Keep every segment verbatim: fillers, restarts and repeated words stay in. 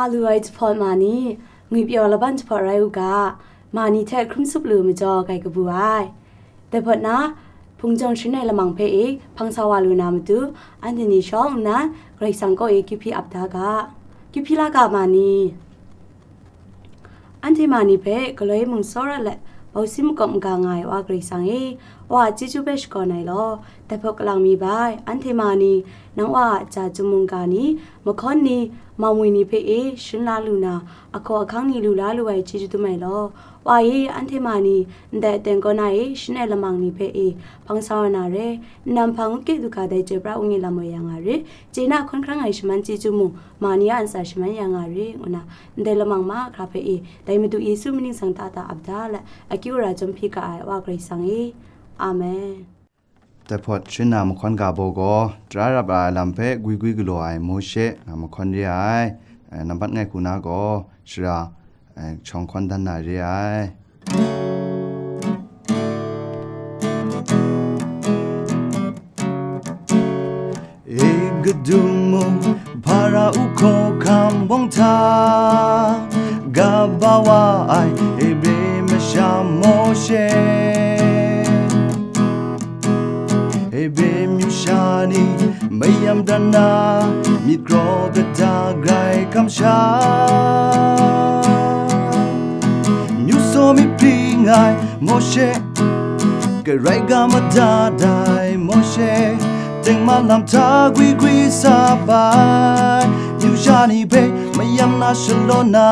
A lu ai jahpawt ma ni, ngwipyaw laban jahpawt rai u ga, ma ni hte hkrum sup lu majaw gai kabu ai. Dai hpawt na, hpung jawng sharin ai lamang hpe e hpang sa wa lu na matu, anhte ni shawng nnan Karai Kasang kaw e kyu hpyi ap da ga. Kyu hpyi la ga ma ni. Anhte ma ni hpe galoi mung tsawra let, bausi makawp maga nga ai Wa Karai Kasang e, Wa a chyeju hpe shakawn ai law, dai hpawt kalang mi bai, anhte ma ni, nang Wa a ja chyum mungga ni, mahkawn ni, mamwi ni hpe e sharin la lu na, ahkaw ahkang ni lu la lu ai chyeju dum ai law, Wa e, anhte ma ni, ndai aten kaw na e sharin ai lamang ni hpe e hpang sa wa na re, nnan hpang ngut kyu du ga dai chyoi pra u ngi lam woi ya nga re, chye na hkawn hkrang ai shaman chyeju mung, ma ni a ntsa shaman ya nga re, ngu na, ndai lamang mahkra hpe e, dai Madu Yesu mying ningsang ta ta ap da let, akyu ara chyawm hpyi ga ai Wa Karai Kasang e. Amen. Dai hpawt sharin na mahkawn ga baw gaw, tara rap ra ai lam hpe gwi gwi galaw ai Mawshe nga mahkawn re ai. Eh, nambat ngai hku na gaw, shara, eh, shawng hkawn dan na re ai. Egiptu mung Hpara-u hkawhkam wang hta, gap ba wa ai Ebre masha Mawshe. Ebre myu sha ni mayam dan na, myit kraw kata grai kamsham. Myu saw myit hpring ai Mawshe, Karai ga mada dai Mawshe, tengman lam hta gwi gwi sa bai. Myu sha ni hpe mayam na shalaw na,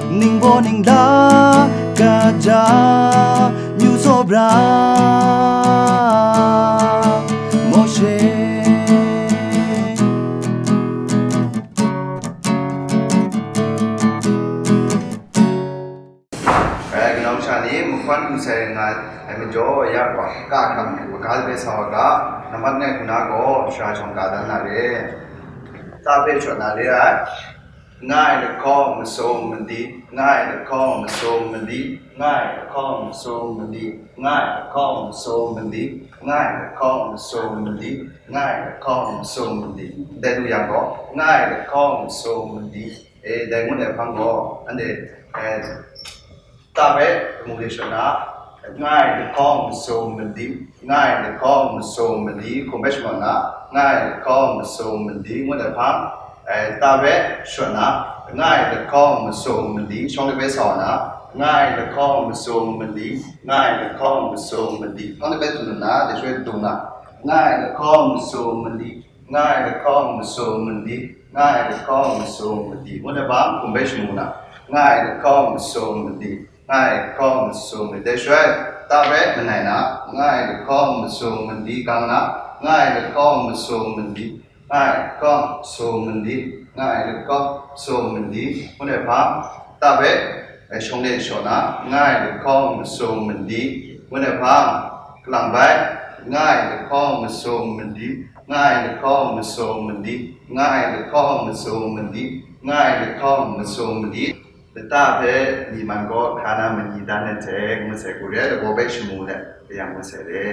ningbaw ningla kata myu saw bra Mawshe. Eh, kanau sha ni mahkawn lu sai nga ai majaw ya gaw, ka hkam maga hpe sa wa ga, nambat ngai hku na gaw, shara shawng ga dan na re. Ta hpe shawt na re ai. Nga ai lahkawng masum mali, nga ai lahkawng masum mali, nga ai lahkawng masum mali, nga ai lahkawng masum mali, nga ai lahkawng masum mali, nga ai lahkawng masum mali. Dai lu yang gaw, nga ai lahkawng masum mali. E, dai ngut ai hpang gaw, anhte, e, ta hpe mu de shawt na, nga ai lahkawng masum mali, nga ai lahkawng masum mali, hkum hpe shaman na, nga ai lahkawng masum mali, ngut ai hpang, e, ta hpe shawt na, nga ai lahkawng masum mali, shawng de hpe sa wa na, nga ai lahkawng masum mali, nga ai lahkawng masum mali, shawng de hpe tsun na, dai shaloi dung na, nga ai lahkawng masum mali, nga ai lahkawng masum mali, nga ai lahkawng masum mali, ngut ai hpang hkum hpe shamu na, nga ai lahkawng masum mali, nga ai lahkawng masum mali, dai shaloi ta hpe manai na, nga ai lahkawng masum mali gang na, nga ai lahkawng masum mali, nga ai lahkawng masum mali, nga ai lahkawng masum mali, ngut ai hpang ta hpe, e, shawng de shaw na, nga ai lahkawng masum mali, ngut ai hpang, kalang bai, nga ai lahkawng masum mali, nga ai lahkawng masum mali, nga ai lahkawng masum mali, nga ai lahkawng masum mali. Lata hpe myi man gaw hkra na mali dan ai hte ngut sai hku re ai, lagaw hpe shamu let, kayang ngut sai re.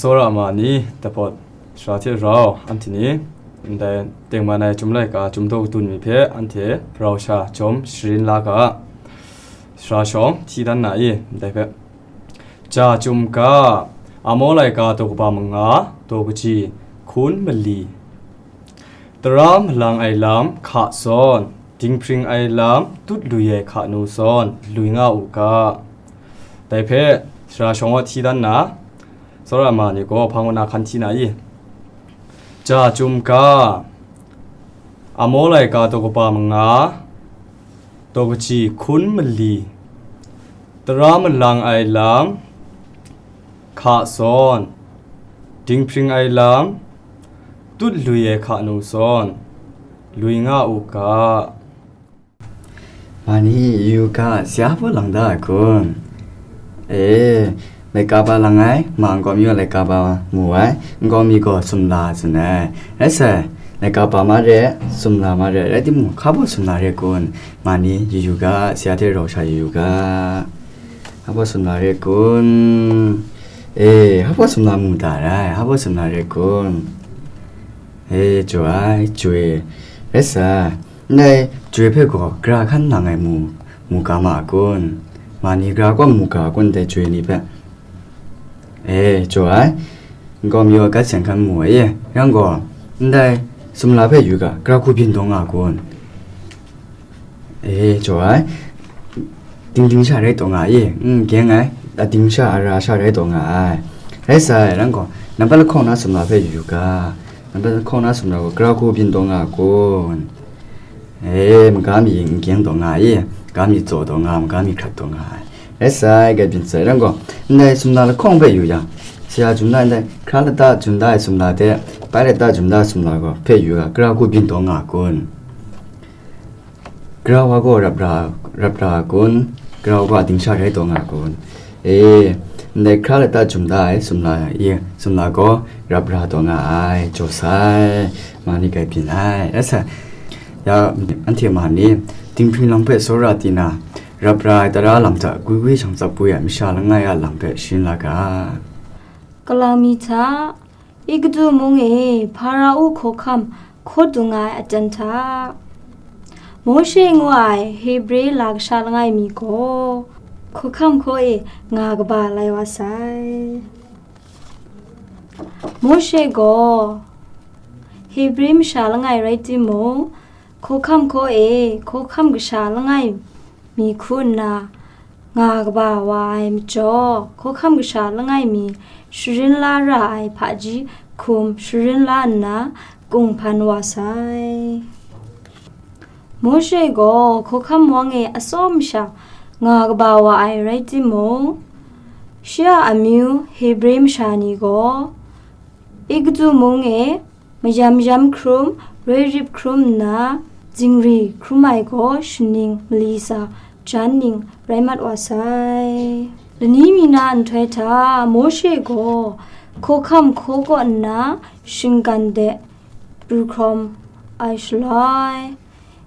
Tsawra ma ni, dapawt sara hte rau anhte ni ndai tengman ai Chyum laika Chyum daw kadun mi hpe anhte rau sha jawm sharin la ga. Sara shawng hti dan na i, ndai hpe. Ja Chyum ga, Amo laika daw kaba manga, daw kaji hkun mali, tara malang ai lam hka zawn, dinghpring ai lam tut lui ai hka nu zawn, lui nga u ga. Dai hpe sara shawng hti dan na, tsawra ma ni gaw hpang wa na hkan hti na i? Ja Chyum ga, Amo laika daw kaba manga, daw kaji hkun mali, tara malang ai lam hka zawn, dinghpring ai lam tut lui ai hka nu zawn, lui nga u ga. Ma ni yu ga, si a hpaw lang da ai kun? E, laika ba lang ai, ma nkau mi wa laika ba mu ai, nkau mi gaw sumla tsun ai. Rai sai, laika ba ma re, sumla ma re, rai timung, hka baw sumla re kun? Ma ni yu yu ga, si a hte rau sha yu yu ga. Hpa baw sumla re kun? E, hpa baw sumla mu da rai, hpa baw sumla re kun? E, jaw ai, joi. Rai sa, ndai joi hpe gaw gara hkan nang ai mu, mu ga ma a kun? Ma ni gara kaw mu ga a kun, ndai joi ni hpe? E, jaw ai. Nkau mi wa gat seng hkan mu ai e, yang gaw, ndai sumla hpe yu ga, gara hku byin taw nga a kun? E, jaw ai. Dingding sha rai taw nga ai e, n gyeng ai, ading sha, ara sha rai taw nga ai. Rai sa ai, yang gaw, nampat lahkawng na sumla hpe yu ga, nampat lahkawng na sumla gaw, gara hku byin taw nga a kun? E, maga mi n gyeng taw nga ai, maga mi tsaw taw nga, maga mi hkrat taw nga ai. Rai sai, gai byin sai, rai gaw, ndai sumla lahkawng hpe yu yang, sara jum da ndai, hkra lata jum da ai sumla hte, pai lata jum da ai sumla gaw hpe yu ga, gara hku byin taw nga a kun? Gara wa gaw rap ra, rap ra a kun? Gara wa gaw ading sha rai taw nga a kun? E, ndai hkra lata jum da ai sumla, e, sumla gaw rap ra taw nga ai, jaw sai, ma ni gai byin ai. Rai sa, ya, anhte ma ni, dinghpring lam hpe tsawra tina, rap ra ai tara lam hta gwi gwi shang tsap pwi ai masha langai a lam hpe sharin la ga. Kalang mi hta, Egutu mung e Hparao hkawhkam hkaw dung ai aten hta, Mawshe ngu ai Hebre lasha langai mi gaw hkawhkam hkaw e nga kaba lai wa sai. Mawshe gaw Hebre masha langai rai timung, hkawhkam hkaw e hkawhkam kasha langai mi hku nna nga kaba wa ai majaw, hkawhkam kasha langai mi sharin la ra ai hpaji hkum sharin la nna kunghpan wa sai. Mawshe gaw hkawhkam wang e atsawm sha nga kaba wa ai rai timung, shi a amyu Hebre masha ni gaw Egutu mung e mayam yam hkrum, roi rip hkrum nna, zingri hkrum ai gaw shaning mali tsa jan ning rai mat wa sai. Lani mi na nhtoi hta Mawshe gaw hkawhkam hkaw kaw nna shinggan de pru hkrawm ai shaloi,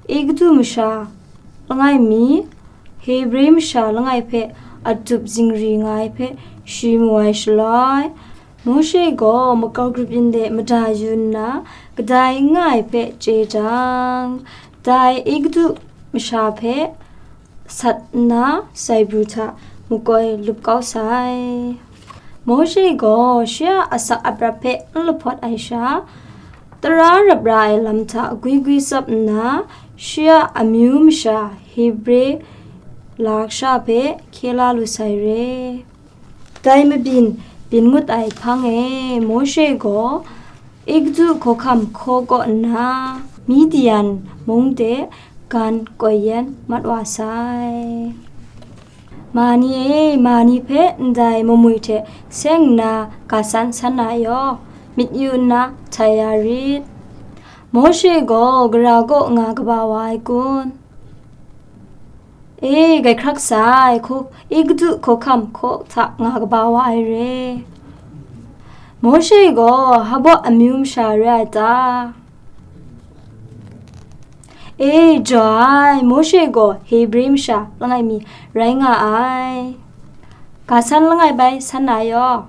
Egutu masha langai mi, Hebre masha langai hpe atup zingri nga ai hpe shi mu ai shaloi, Mawshe gaw makau grup yin de mada yu nna kadai n nga ai hpe chye jang, dai Egutu masha hpe sat nna sai pru hta makoi lup kau sai. Mawshe gaw shi a asak aprap hpe n lahpawt ai sha, tara rap ra ai lam hta gwi gwi tsap nna, shi a amyu masha Hebre lasha hpe hkye la lu sai re. Dai mabyin byin ngut ai hpang e, Mawshe gaw Egutu hkawhkam hkaw kaw nna, Midian mung de gan koi yen mat wa sai. Ma ni e, ma ni hpe ndai mamwi hte seng nna ga san san na yaw, myit yu nna htai ya rit. Mawshe gaw gara kaw nga kaba wa ai kun? E, gai hkrak sai, hku, Egutu hkawhkam hkaw hta nga kaba wa ai re. Mawshe gaw Hparawh amyu masha re ai ta? E, jaw ai, Mawshe gaw Hebre masha langai mi rai nga ai. Ga san langai bai san na yaw,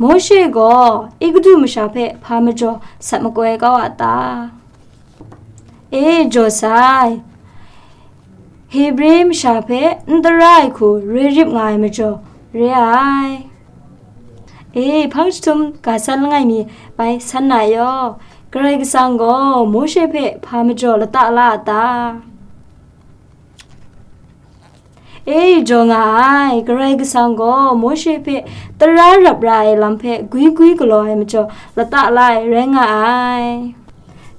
Mawshe gaw Egutu masha hpe hpa majaw sat makoi kau a ta? E jaw sai, Hebre masha hpe n tara ai hku re rip nga ai majaw re ai. E hpang jahtum ga san langai mi bai san na yaw, Karai Kasang gaw Mawshe hpe hpa majaw lata la a ta? E jaw nga ai, Karai Kasang gaw Mawshe hpe tara rap ra ai lam hpe gwi gwi galaw ai majaw lata la ai rai nga ai.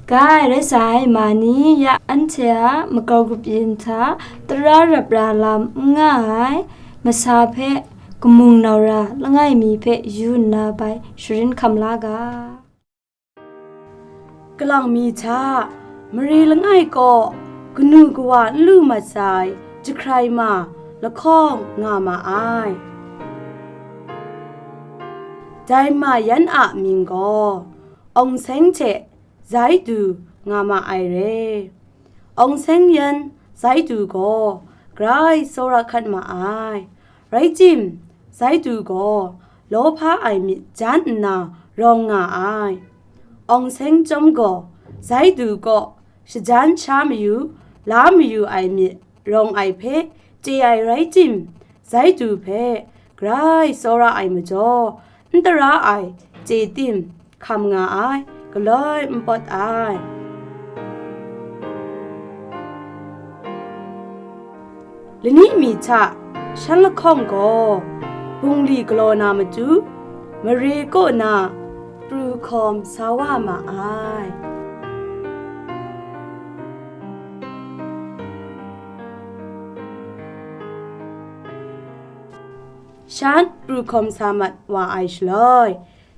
Gai rai sa ai, ma ni ya anhte a makau grup yin hta tara rap ra lam n nga ai, masa hpe kamung nau ra langai mi hpe yu nna bai sharin hkam la ga. Kalang mi hta, mare langai kaw kanu kawa n lu mat sai jahkrai ma lahkawng nga ma ai. Dai ma yan a mying gaw, Awng Seng hte Zaidu nga ma ai re. Awng Seng yan Zaidu gaw grai tsawra hkat ma ai. Rai tim, Zaidu gaw lawhpa ai myit jan nna rawng nga ai. Awng Seng chyawm gaw, Zaidu kaw shajan sha mayu, la mayu ai myit rawng ai hpe chye ai rai tim, Zaidu hpe grai tsawra ai majaw, n tara ai chye tim, hkam nga ai, galoi n pawt ai. Lani mi hta shan lahkawng gaw bungli galaw na matu, mare kaw na pru hkawm sa wa ma ai. Shan pru hkawm sa mat wa ai shaloi,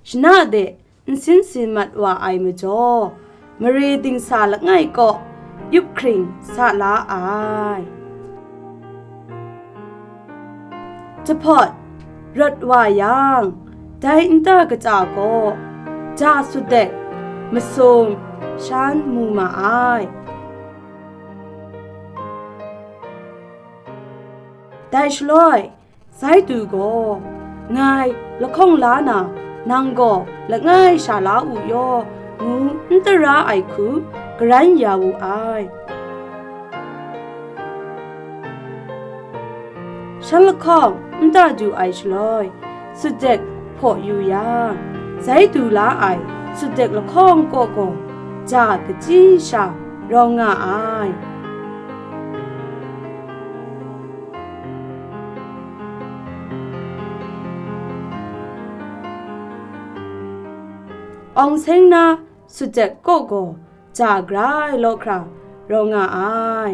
shana de nsin sin mat wa ai majaw, mare dingsa langai kaw yup hkring sa la ai. Jahpawt rawt wa yang, dai nta kata gaw ja sutdek masum shan mu ma ai. Dai shaloi, Zaidu gaw, "Ngai lahkawng la na, nang gaw langai sha la u yaw," ngu n tara ai hku garan ya wu ai. Shan lahkawng nta du ai shaloi, sutdek hpaw yu yang, Zaidu la ai sutdek lahkawng kaw gaw ja kachyi sha rawng nga ai. Awng Seng na sutdek kaw gaw ja grai law hkra rawng nga ai.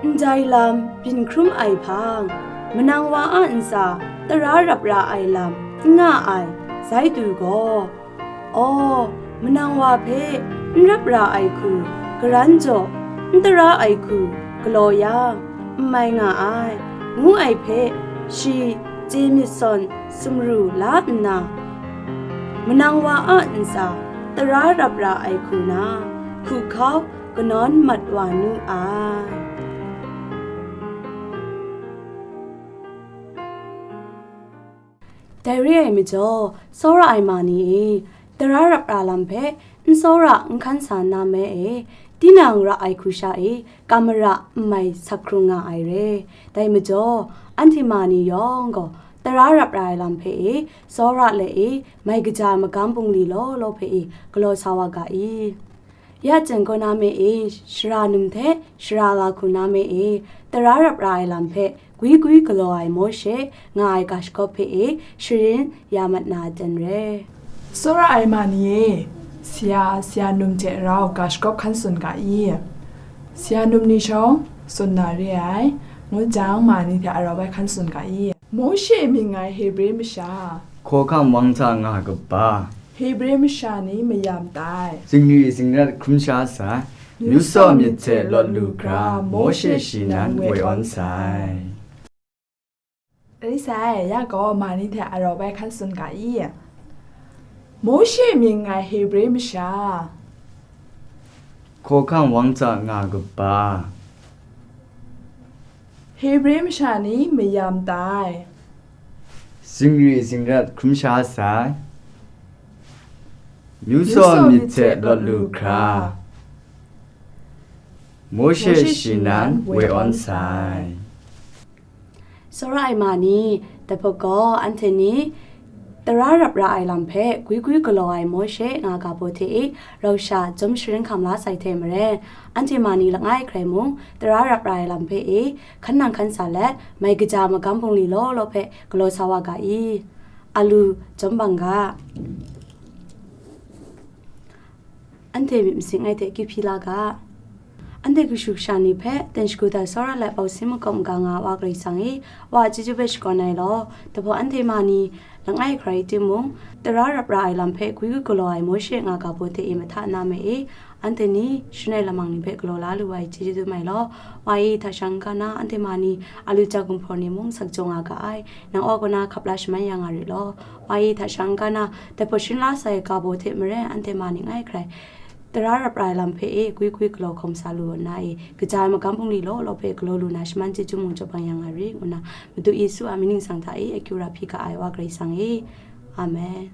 Ndai lam byin hkrum ai hpang, manang wa a ntsa tara rap ra ai lam n nga ai Zaidu gaw, "Aw, manang wa hpe n rap ra ai hku garan jaw, n tara ai hku galaw yang, n mai nga ai," ngu ai hpe shi chye myit sawn sumru la nna, manang wa a ntsa tara rap ra ai hku na, hku hkau kanawn mat wa nu ai. Dai re ai majaw, tsawra ai ma ni e, tara rap ra lam hpe n tsawra n hkan sa nna me e, tinang ra ai hku sha e, kam mara n mai sak hkrung nga ai re. Dai majaw, anhte ma ni yawng gaw, tara rap ra ai lam hpe e, tsawra let e, mai kaja magam bungli law law hpe e, galaw sa wa ga i? Ya jan kaw na me e, shara num hte shara la hku na me e, tara rap ra ai lam hpe gwi gwi galaw ai Mawshe nga ai ga shagawp hpe e, sharin ya mat na jan re. Tsawra ai ma ni e, saya, saya num hte rau ga shagawp hkan tsun ga i? Saya num ni shawng tsun na re ai, ngut jang ma ni hte arau bai hkan tsun ga i? Mawshe mying ai Hebre masha. Hkawhkam wang hta nga kaba. Hebre masha ni mayam tai. Zingri zingrat hkrum sha sai. Yu saw myit hte lawt lu hkra, Mawshe shi nan woi awn sai. Rai sai, ya gaw ma ni hte arau bai hkan tsun ga i? Mawshe mying ai Hebre masha. Hkawhkam wang tsa nga kaba. Hebre masha ni mayam tai. Zingri zingrat hkrum sha sai. Myu saw myit hte lawt lu hkra. Mawshe shi nan woi awn sai. Tsawra ai ma ni, Dahpawt gaw anhte ni tara rap ra ai lam hpe gwi gwi galaw ai Mawshe nga ga baw hte e rau sha chyawm sharin hkam la sai hte maren, anhte ma ni langai hkrai mung tara rap ra ai lam hpe e hkan nang hkan sa let, mai kaja magam bungli law law hpe galaw sa wa ga i, alu chyawm bang ga. Anhte myit masin ai hte kyu hpyi la ga. Anhte kashu kasha ni hpe ten shagu dat tsawra let bau sin makawp maga nga ai Wa Karai Kasang e, Wa a chyeju hpe shakawn ai law, dahpaw anhte ma ni langai hkrai timung, tara rap ra ai lam hpe gwi gwi galaw ai Mawshe nga ga baw hte e mahta na me e, anhte ni shun ai lamang ni hpe galaw la lu ai chyeju dum ai law, Wa e hta shang n ga na, anhte ma ni alu ja gumhpraw ni mung sak jaw nga ga ai, nang Wa kaw na hkap la shaman ya nga rit law, Wa e hta shang n ga na, dai hpaw sharin la sai ai ga baw hte maren anhte ma ni langai hkrai tara rap ra ai lam hpe e gwi gwi galaw hkawm sa lu nna e, kaja ai magam bungli law law hpe galaw lu na shaman chyeju mung jaw bang ya nga rit, ngu nna Madu Yesu a mying ningsang hta e akyu ra hpyi ga ai Wa Karai Kasang e. Amen.